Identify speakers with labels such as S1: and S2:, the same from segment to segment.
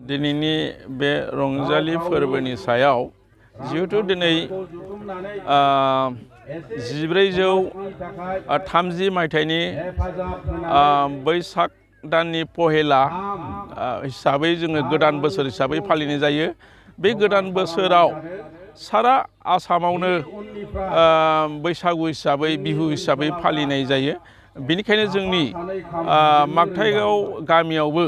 S1: दिनैनि बे रंजालि फोरबोनि सायाव जिहेतु दिनै 1430 मायथाइनि बैसाग दाननि पहेला हिसाबै जोङो गोदान बोसोर हिसाबै फालिनाय जायो। बे गोदान बोसोराव सारा आसामावनो बैसागु हिसाबै बिहु हिसाबै फालिनाय जायो। बेनिखायनो जोंनि मागथाइगाव गामियावबो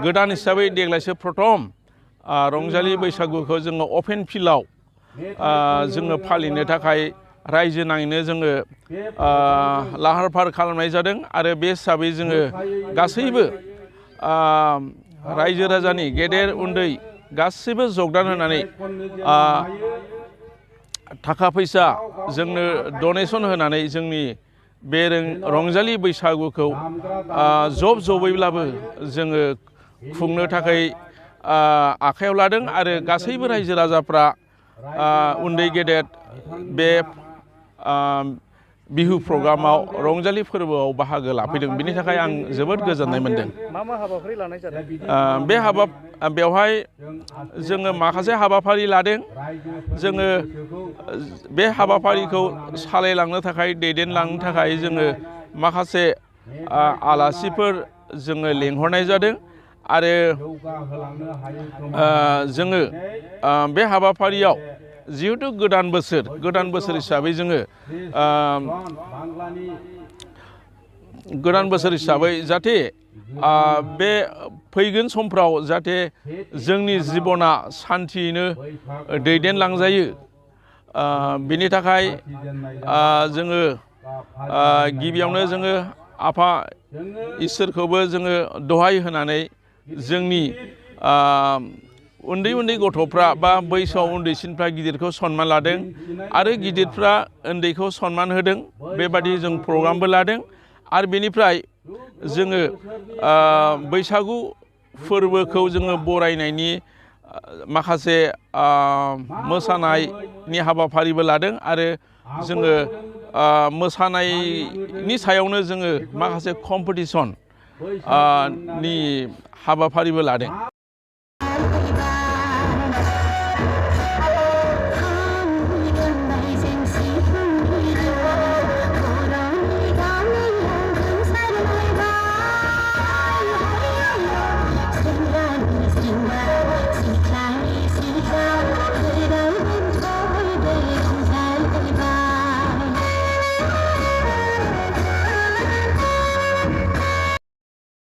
S1: गोदान हिसाबै देग्लायसो प्रथम रंजालि बैसागुखौ जोङो अपेन फिल्डआव जोङो फालिनो थाखाय रायजो नाङैनो जोङो लाहार फाहार खालामनाय जादों आरो बे हिसाबै जोङो गासैबो रायजो राजानि गेदेर उन्दै गासैबो जगदान होनानै थाखा फैसा जोंनो डनेसन होनानै जोंनि बे रंजालि बैसागुखौ जबैब्लाबो जोङो खुंनो थाखाय आखायाव लादों आरो गासैबो रायजो राजाफ्रा उन्दै गेदेर बे बिहु प्रग्रामाव रंजालि फोरबोआव बाहागो लाफैदों। बिनि थाखाय आं जोबोद गोजोननाय मोनदों।
S2: मा हाबाफारि लानाय जादों?
S1: बेवहाय जोङो माखासे हाबाफारि लादों। जोङो बे हाबाफारिखौ सालायलांनो थाखाय दैदेनलांनो थाखाय जोङो माखासे आलासिफोर जोङो लेंहरनाय जादों आरो जोङो बे हाबाफारियाव जिहेतु गोदान बोसोर हिसाबै जोङो जाहाथे बे फैगोन समफ्राव जाहाथे जोंनि जिबना सान्थियैनो दैदेनलांजायो, बिनि थाखाय जोङो गिबियावनो जोङो आफा इसोरखौबो जोङो दहाय होनानै जोंनि उन्दै गथ'फ्रा बा बैसोआव उन्दैसिनफ्रा गिदिरखौ सनमान लादों आरो गिदिरफ्रा उन्दैखौ सनमान होदों। बेबादि जों प्रग्रामबो लादों आरो बेनिफ्राय जोङो बैसागु फोरबोखौ जोङो बरायनायनि माखासे मोसानायनि हाबाफारिबो लादों आरो जोङो मोसानायनि सायावनो जोङो माखासे कम्पिटिसन नि हाबाफारिबो लादों।